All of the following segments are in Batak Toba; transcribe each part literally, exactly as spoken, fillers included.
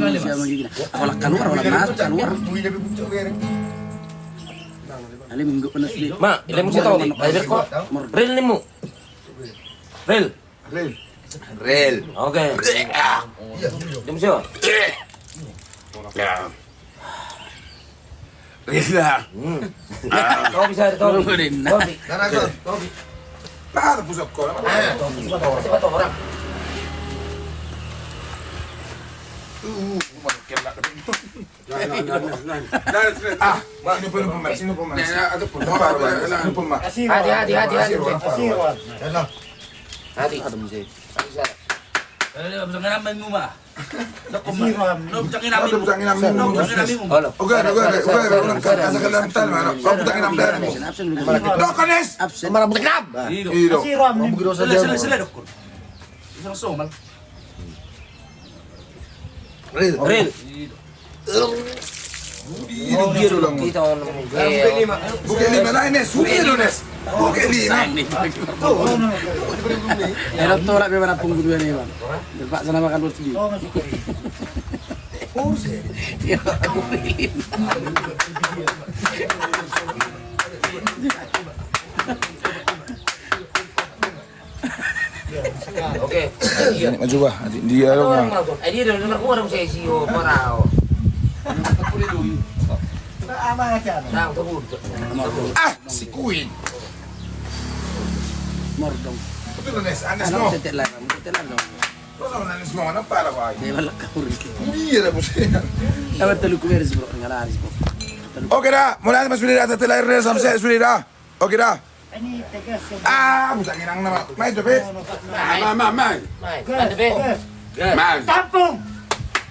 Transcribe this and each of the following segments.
Siapa lagi gini? Olah keluar, olah masuk, keluar. Ale minggu pernah sih. Ma, ile muse Tobi. Ayo, Berko. Ril nimmu. Ril. Ril. Ril. Oke. Ile muse. Ya. Ril lah. Hmm. Tobi, Tobi. Tobi. Nah, nah, Tobi. Nah, pusat kau. Eh, Tobi, siapa orang? Uh, kena. Nah, nah, nah, nah, nah. Nah, sini. Ah, sini pun, sini pun, sini pun. Nah, nah, ada pun. Hati, hati, hati, hati. Asiro. Hati. Ada musik. Hati, Sar. Eh, dia bisa ngeram main rumah. Asiro. Lo bisa ngeram. Lo bisa ngeram. Oke, oke, oke, oke. Kasih ke dalam tanah, mana? Lo bisa ngeram tanah. Absen. Lo kones. Absen. Mana bisa ngeram? Ido. Ido. Asiro. Sele, sele, sele, dokon. Bisa somal. Ril. Ril. Ini dia tulang. Kita on. Buka lima, nah, ini sudah, Nes. Buka lima. Enak tolak memang apa guru ini, Bang. Terpaksa nama kan bos dia. Ya, aku ini. Oke. Ini maju, bah. Dia dong, nah. Eh, dia dong, dong, dong, saya sio, parau. Nah, terburu. Ah, si Queen. Mordong. Betul, Nes. Anes, no. Tetek larang, tetek larang. Lo sama Nes, no, kenapa lah, Pak? Dia malah kabur. Iya, dah, bos. Apa terlalu kuberes, bro? Nggak laris, bro. Oke, dah. Mulai, Mas Willy, dah. Tetek larang, samsek, Mas Willy, dah. Oke, dah. Ah, buta nginang nama. Main, Jope. Main, main, main, main. Main. Gas, gas. Main. Tampung.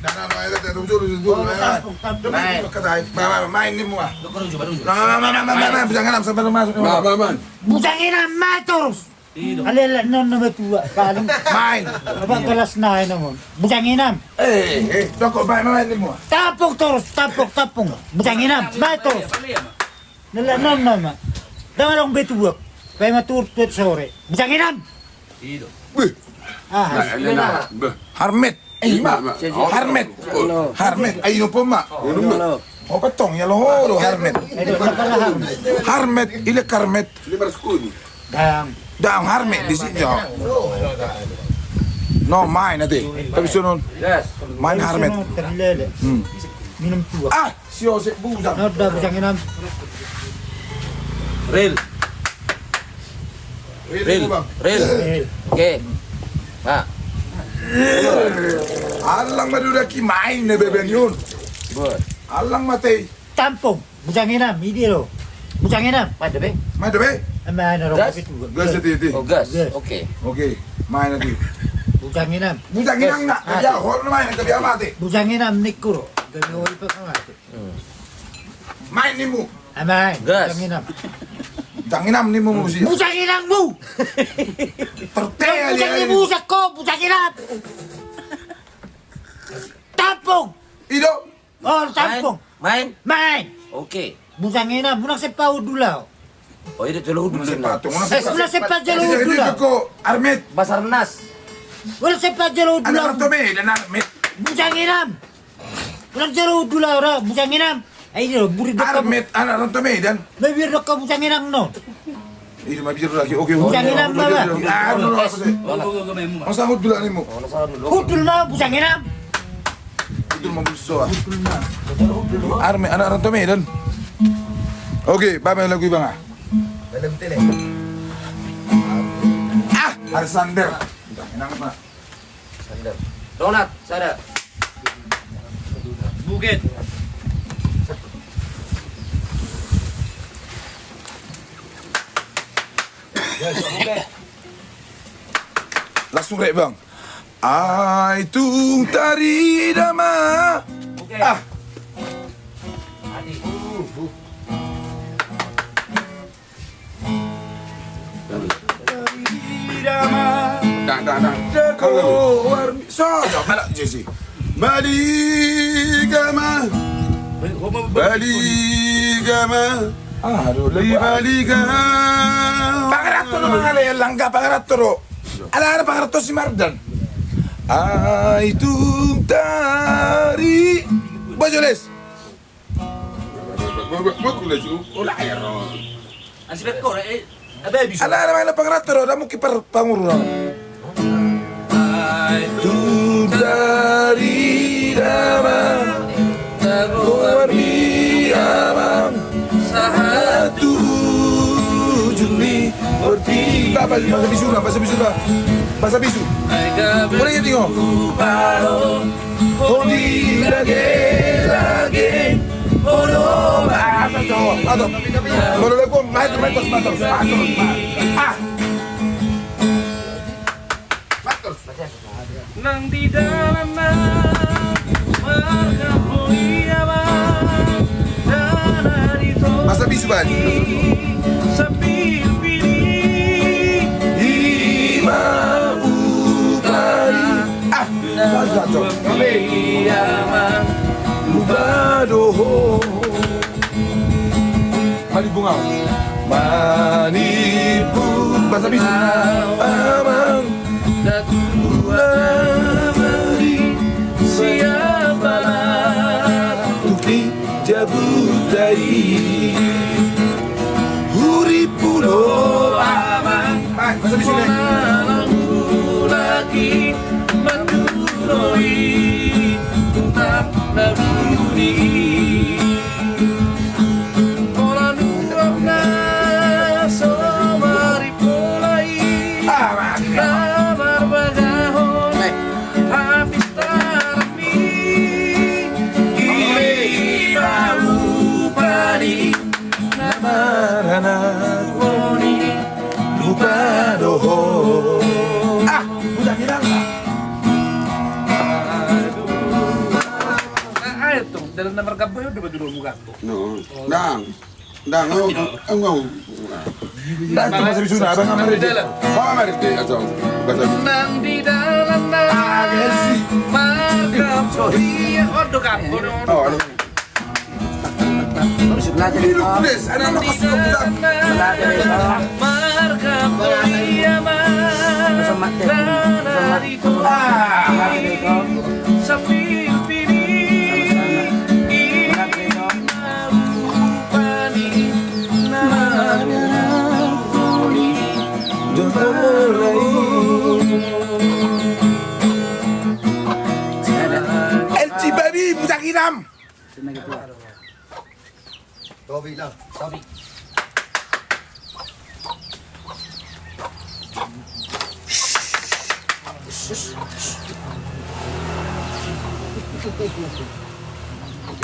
Nah, nah, nah, itu, itu, itu, itu, itu, oh, nah, tampung, tampung. Main. Main, main, main, ini mua. Lu baru, baru. Nah, nah, nah, main. Buta nginang, sampai lu masuk. Main, main, main. Buta nginang, main terus. Iya. Ale, ale, non, non, betua, paling. Main. Apa kelas nine, non? Buta nginang. Eh, eh, toko, main, main, ini mua. Tampung terus, tampung, tampung. Buta nginang, main terus. Nela non nama. Dang adong betuak. Pe ma turtut sore. Buta nginang. Ido. Beh. Ah, nah, ini nah. Beh. Harmet. Eh, ima. Harmet. Harmet. Ayo poma. Oh, petong ya lo, lo harmet. Harmet. Ile karmet. Dang. Dang harmet di sini. No, main nanti. Tapi sunun. Main harmet. Hmm. Minum tua. Ah, si Josep bujang. Noda bujang inam. Ril. Ril. Ril. Oke. Nah. Alang ma dudaki main ne bebe niun. Alang ma tei. Tampung. Bujang inam, ide lo. Bujang inam. Main dope. Main dope. Gas. Gas. Oh, gas. Oke. Oke. Main nanti. Bujang inam. Bujang inam na. Ya, hol main ke dia mati. Bujang inam nikku ro. Gabe hol pe mati. Main nimu. Main. Gas. Bujang inam. Bujang inam nimu musi. Bujang inammu. Tertel. Bujang inammu sako, bujang inam. Tampung. Ido. Oh, tampung. Main. Main. Oke. Bujang inam, unang sepa udula. Oh, ido jolo udula. Unang sepa jolo udula. Armet. Basarnas. Unang sepa jolo udula. Anak Ranto Medan, Armet. Bujang inam. Unang jolo udula ora, bujang inam. Ai ido, buri dokka. Armet, anak Ranto Medan. Lebih dokka bujang inam no. Ini ma biar lagi. Oke, bujang inam ma. Masa udul animu. Udul ma bujang inam. Udul ma buso. Armet, anak Ranto Medan. Oke, bame lagu ibang ah. Ah, Alexander. Bujang inam ma. Donat, sada. Bukit. Langsung rek bang. Ai tung tarida ma. Ah. Dah, dah, dah. Halo. Baliga ma. Baliga ma. Aduh, di balik. Pangaranto do, mangalean langka pangaranto do. Ala, ala pangaranto si Mardan. Ai tung tari. Bojoles. Ala, ala, ala pangaranto do, damu ki par pangurung. Ai tung tari damang, tabo armi amang, sahat tu ujung ni portibi. Basa bisu na, basa bisu na. Basa bisu. Ai gabe. Boleh ya, Tio? Holi lage-lage. Holo. Ah, satu. Satu. Holo lagi, main, main, main, main. Ah. Nang di dalan na marga boya ma dana di to. Masa bisu, Bang? Sapilpili. Ima upari. Ah, satu. Iya ma. Lupa doho. Manipung au. Manipung. Basa bisu. Amang. Datu amari. Siapa na. Tukti jabutai. Huri pulo amang. Basa bisu, ne. Laki manduroi. Untak na buni. Pola nuaeng na so maripolai. Ah, mati. Na marbagahon. Eh. Hapistarmi. Ima upani. Na maranak. Boni. Lupa doho. Ah, udah hilang. Ayo tuh, dalan na marga boya do, batu dua muka. No. Ndang. Ndang, au, au, au. Ndang, tu masa bisu na, abang amari. Abang amari, atau. Nang di dalan na. Ah, Gelsi. Marga boya, odo kapo. Oh, aduh. Di Lukres, ada anak kos di Lukres. Marga boya ma. Ah. L G baby, muda hitam. Topi, Lang. Topi.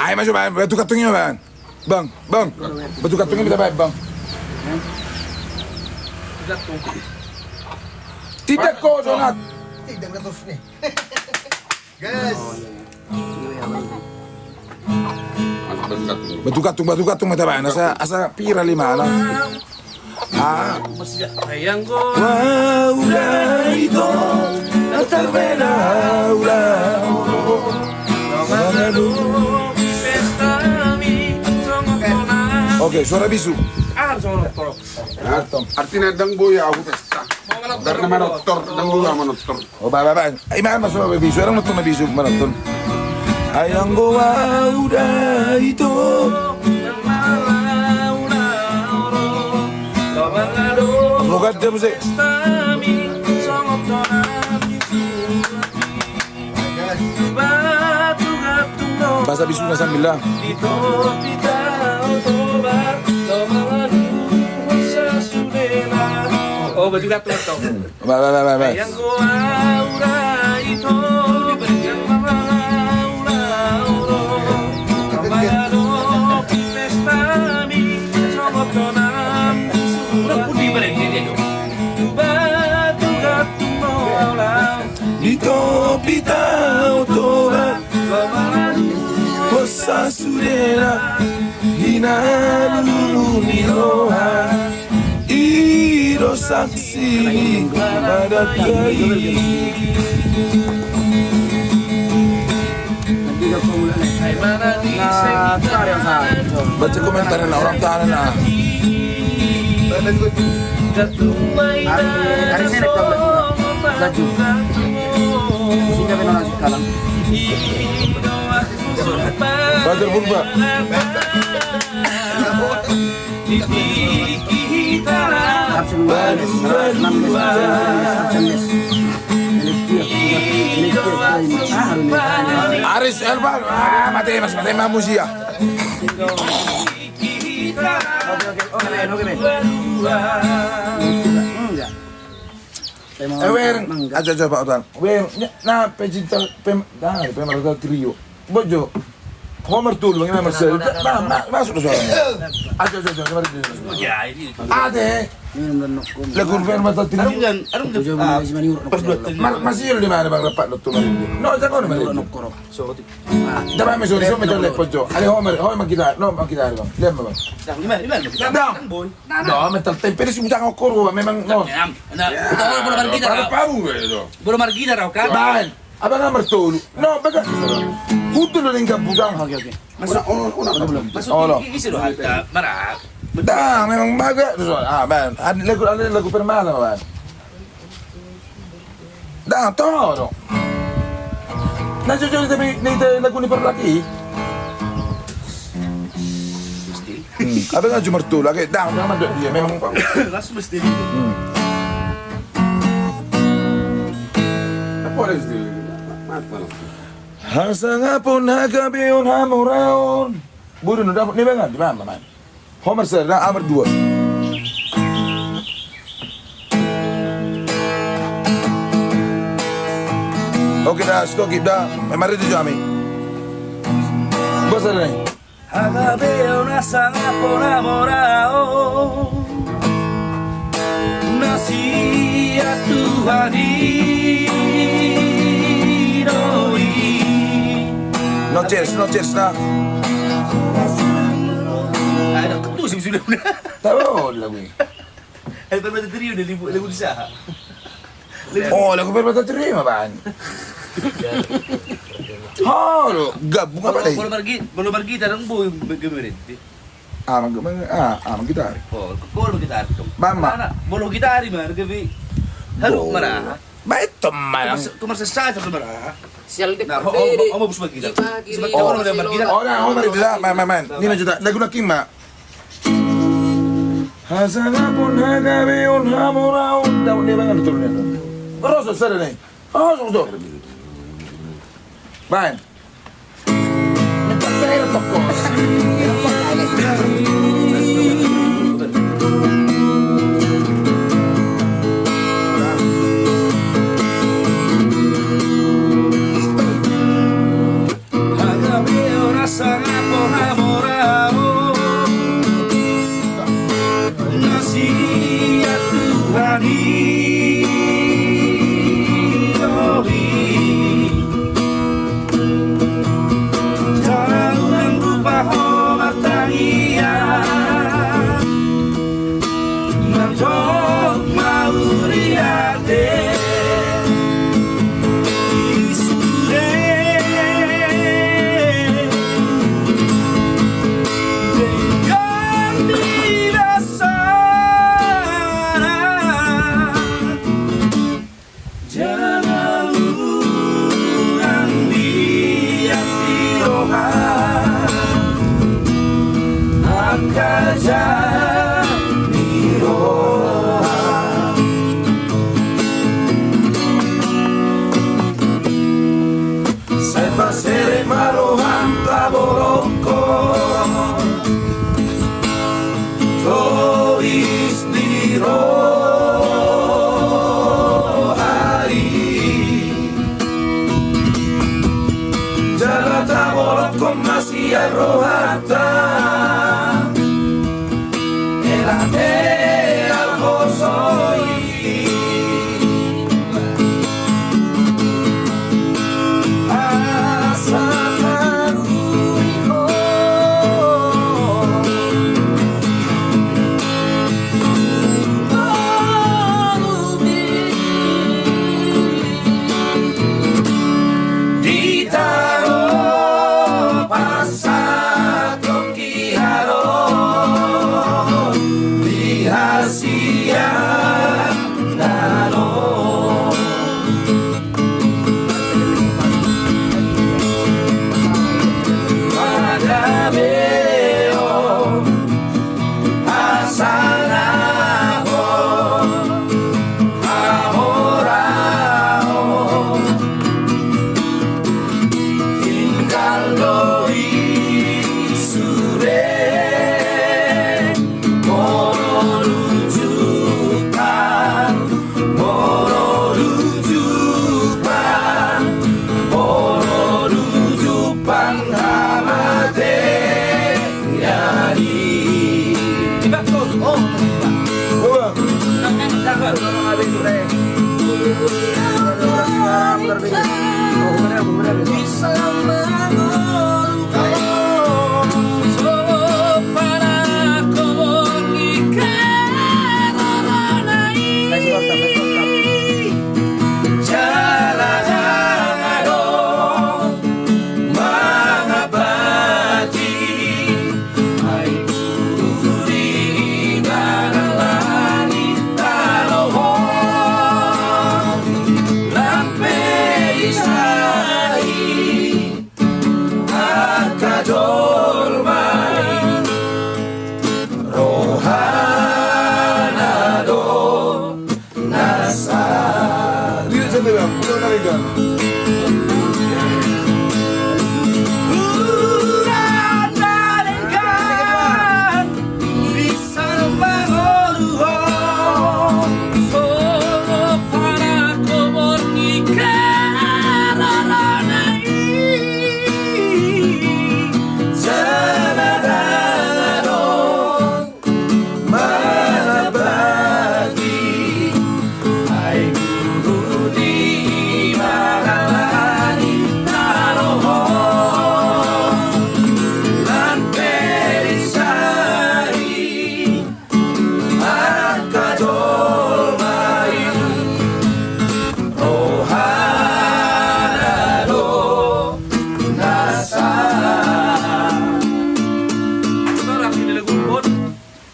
Ai, masuk, Bang. Batu katung i, Bang. Bang, Bang. Batu katung i, minta baik, Bang. Tidak kau, Donat. Tidak, terus nih. Gas. Batu katung, batu katung, mata baen, asa, asa pira lima na. Ah. Wah, udah itu, terpeda, udah. Oke, suara bisu. Artina ndang boi ahu pesta. Ndang na manortor, ndang boi ahu manortor. O ba, ba, ba. Ima, ima, so, bisu, orang nonton bisu, manonton. Ai anggo udah itu. Moga dia musik. Bahasa bisu na sambil lah. Oh, batu gatung, gatung. Ba, ba, ba, ba, ba. Di topi Tao Toba. Hosa sudena. Di na lulu ni roha. I do saksi ni padatai. Baca komentar na orang tana na. Ari, ari Senin tau lagi. Laju. Sehingga kena nasi kalang. Bajar Purba. Aris Elvan, ah, mate mas, mate mamusia. Oke, oke, oke, men, oke, men. Enggak. Ewer, aja, aja, Pak Utan. Wer, na, na, pecinta, pem, nah, pemarga trio. Bojo. Homer tuh, bagaimana Mas? Nah, nah, masuk ke suaranya. Aja, aja, aja, kemarin dia. Ada. Lagu Permata Trio. Masih di mana, Bang, rapat dokter kemarin? No, jangan kemarin. Dapat masuk, so metal lepo jo. Ada Homer, Homer kita, no, kita, Bang. Lihat, Bang. Dah, Homer tel tempe di sebutan okor, memang, no. Nah, kita orang bola margita. Paru, bola margita, kan? Bang. Abang Amar tolu. No, bagas. Hutu lo ning gabudang. Oke, oke. Masuk. Olo, olo, olo. Masuk. Olo. Isi lo harta, marah. Dah, memang bagas. Ah, Bang. Ada lagu, ada lagu Permata, Bang. Dah, toro. Nah, jujur, tapi ni lagu ni perlaki. Hmm, abang Amar tolu, oke, dah, memang dia, memang. Langsung mesti. Hmm. Hasangapon, hagabeon, hamoraon. Buru nu dapot ni bangan di mana, man? Homer sada, Amar dua. Oke dah, stop dah. Memang itu jami. Bos ada nih. Hagabeon, hasangapon, hamoraon na sian Tuhan i do i. No chance, no chance na. Ai, dah ketu sih sudah. Tahu lagu ini. Eh, Permata Trio udah libur, libur usaha. Oh, lagu Permata Trio ma, Bang. Oh, lo gabung apa dai? Bola margi, bola margita dang boi gemerenti. Ah, mang, mang, ah, ah, mang gitar. Oh, kol gitar dong. Mama. Bola gitar ma, gabe. Halo, marah. Baik, teman. Kumar sesat, marah. Sial dek. Nah, oh, oh, bus margita. Oh, nah, oh, margita, main, main, main. Ini maju tak? Lagu laki ma. Hasangapon, hagabeon, hamoraon. Daun dia bangan turun itu. Rosso sada nih. Oh, rosso. Baik. Minta terakhir toko. Hagabeon, hasangapon, hamoraon na sian Tuhan i do i. Jala unang lupa ho martangiang. Mandok mauliate di sude denggan di dasana. Jala unang dianti roha angka jani roha. Sai paserep ma rohanta bolongkon tois ni roha i. Jala tabolongkon ma sian rohanta hela-hela hoso i.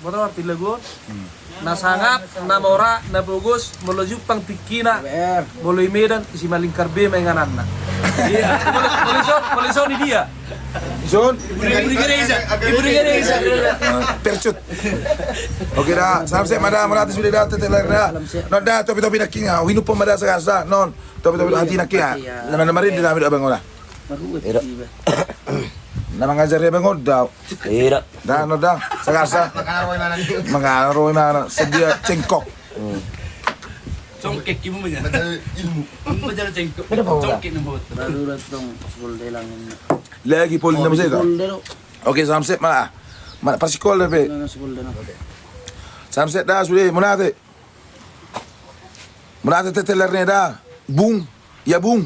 Boto arti lagu on. Na sangap, na mora, na pogos, molo jumpang tingkina, molo i Medan, isi malingkar be ma ingananna. Molo, molo ison, molo ison i dia. Ison? Iburi gereja, iburi gereja. Percut. Oke da, samse ma da, mauliate sude da, teteler da. Non da, topi-topi nangkin, uinupon ma da sagarsa, non. Topi-topi hati nangkin. Nama-nama rin di nami do abang ora. Na mangajari abang on da. Ira. Da, non da, sagarsa. Mangaro imana. Sedia cengkok. Congkek ibu punya. Ilmu. Ilmu belajar cengkok. Congkek nang bot. Baru datang sekolah delang. Lagi poli nama saya. Oke, samse ma. Ma, parsikolder be. Samse da sude, mauliate. Mauliate teteler ne da. Bung. Ya, Bung.